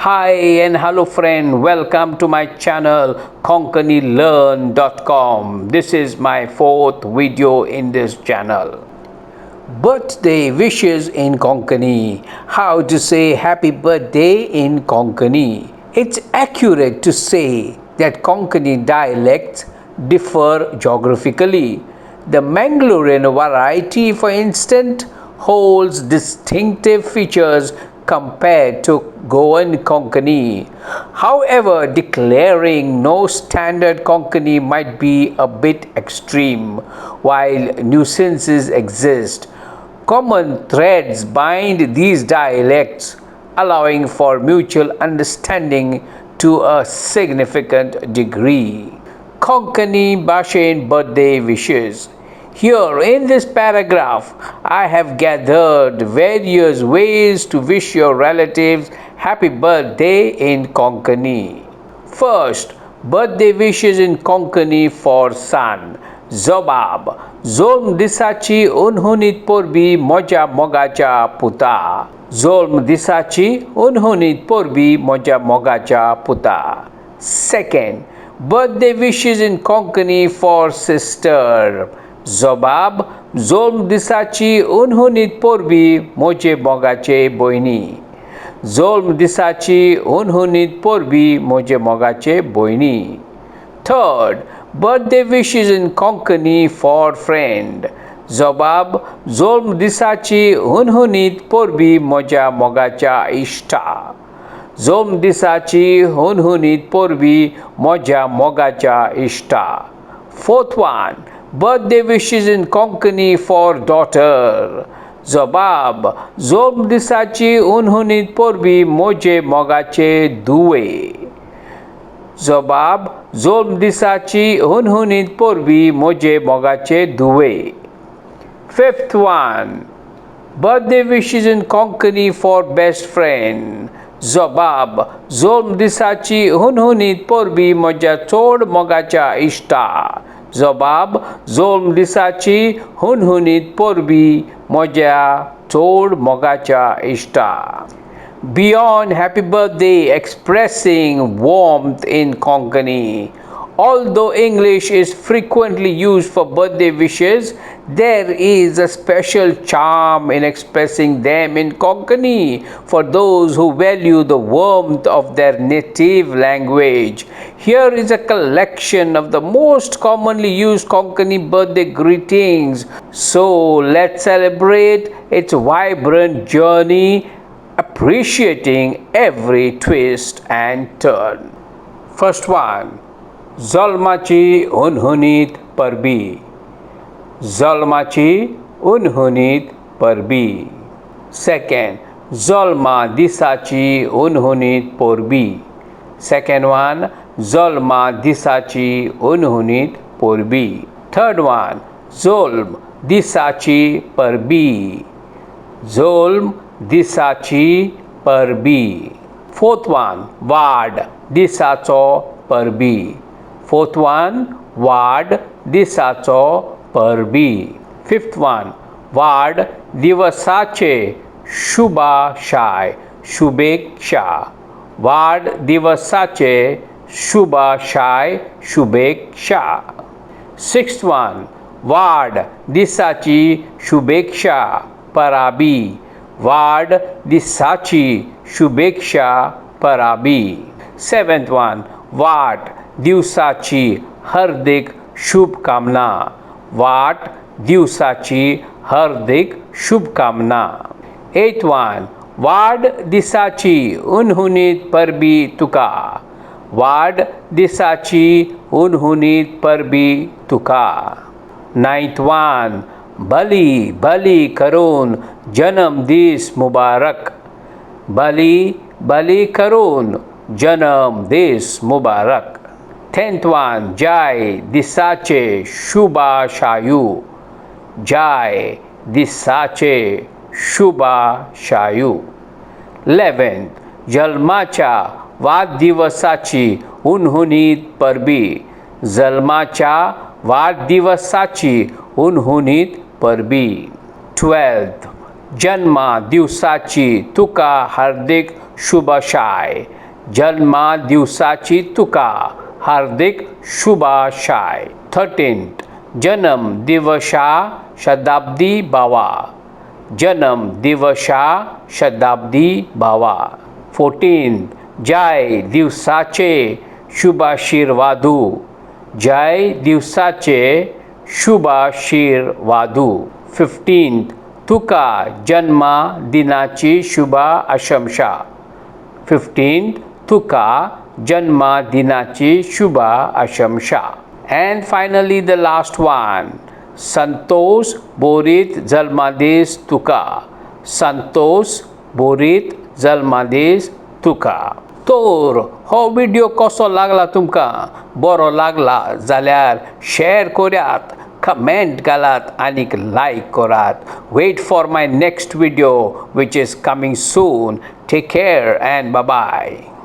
Hi and hello friend, welcome to my channel konkanilearn.com. This is my fourth video in this channel. Birthday wishes in Konkani. How to say happy birthday in Konkani. It's accurate to say that Konkani dialects differ geographically. The Mangalorean variety, for instance, holds distinctive features compared to Goan Konkani. However, declaring no standard Konkani might be a bit extreme. While nuisances exist, common threads bind these dialects, allowing for mutual understanding to a significant degree. Konkani Bhashen birthday wishes. Here in this paragraph, I have gathered various ways to wish your relatives happy birthday in Konkani. First, birthday wishes in Konkani for son. जबाब, जोल्म दिसाची हुनहुनीत परबीं म्हज्या मोगाच्या पुता. जोल्म दिसाची हुनहुनीत परबीं म्हज्या मोगाच्या पुता. Second, birthday wishes in Konkani for sister. जबाब, जोल्म दिसाची हुनहुनीत परबीं म्हजे मोगाचे भयणी. जोल्म दिसाची हुनहुनीत परबीं म्हजे मोगाचे भयणी. Third, birthday wishes in Konkani for friend. जबाब, जोल्म दिसाची हुनहुनीत परबीं म्हज्या मोगाच्या इश्टा. जोल्म दिसाची हुनहुनीत परबीं म्हज्या मोगाच्या इश्टा. Fourth one, birthday wishes in Konkani for daughter. जबाब, जोल्म दिसाची हुनहुनीत परबीं म्हजे मोगाचे धुवे. जबाब, जोल्म दिसाची हुनहुनीत परबीं म्हजे मोगाचे धुवे. Fifth one, birthday wishes in Konkani for best friend. जबाब, जोल्म दिसाची हुनहुनीत परबीं म्हज्या चड मोगाच्या इश्टा. जबाब, जोल्म दिसाची हुनहुनीत परबीं म्हज्या चड मोगाच्या इश्टा. Beyond happy birthday, expressing warmth in Konkani. Although English is frequently used for birthday wishes, there is a special charm in expressing them in Konkani for those who value the warmth of their native language. Here is a collection of the most commonly used Konkani birthday greetings. So let's celebrate its vibrant journey, appreciating every twist and turn. First one, जल्माची हुनहुनीत परबीं. जल्माची हुनहुनीत परबीं. Second, जल्मा दिसाची हुनहुनीत परबीं. Second one, जल्मा दिसाची हुनहुनीत परबीं. थर्ड वन, जोल्म दिसाची परबीं. जोल्म दिसाची परबीं. फोर्थ वन, वाड दिसाचो परबीं. फोर्थ वन, वाड दिसाचो परबीं. फिफ्थ वन, वाड दिवसाचे शुभाशाय शुभेच्छा. वाड दिवसाचे शुभाशाय शुभेच्छा. सिक्स्थ वन, वाड दिसाची शुभेच्छा पराबी. वाड दिसाची शुभेच्छा पराबी. सेवन्थ वन, वाट दिवसाची हार्दिक शुभकामना. वाट दिवसाची हार्दिक शुभकामना. एथ वन, वाड दिसाची हुनहुनीत परबीं तुका. वाड दिसाची हुनहुनीत परबीं तुका. नायन्थ वन, बली बली करून जन्म दीस मुबारक. बली बली करून जन्म दीस मुबारक. टेंथ वन, जाय दिसाचे शुभाशायू. जाय दिसाचे शुभाशायू. 11th, जल्माच्या वाढदिवसाची हुनहुनीत परबीं. जल्माच्या वाढदिवसाची हुनहुनीत परबीं. 12th, जन्मा दिवसाची तुका हार्दिक शुभाशय. जल्मा दिवसाची तुका हार्दिक शुभाशय. 13th, जन्म दिवसा शताब्दी भावा. जन्म दिवसा शताब्दी भावा. 14th, जय दिवसाचे शुभाशीर्वादू. जय दिवसाचे शुभाशीर्वादू. 15th, तुका जन्मा दिनाची शुभ आशंसा. 15th, तुका जन्मा दिनाची शुभ आशंसा. And finally, the last one. Santosh बोरीत जल्मादीस तुका. संतोष बोरीत जल्मादीस तुका. तर हो व्हिडिओ कसो लागला तुमकां? बरो लागला जाल्यार शेअर करात, कमेंट घालात आनीक लायक करात. Wait for my next video, which is coming soon. Take care and bye.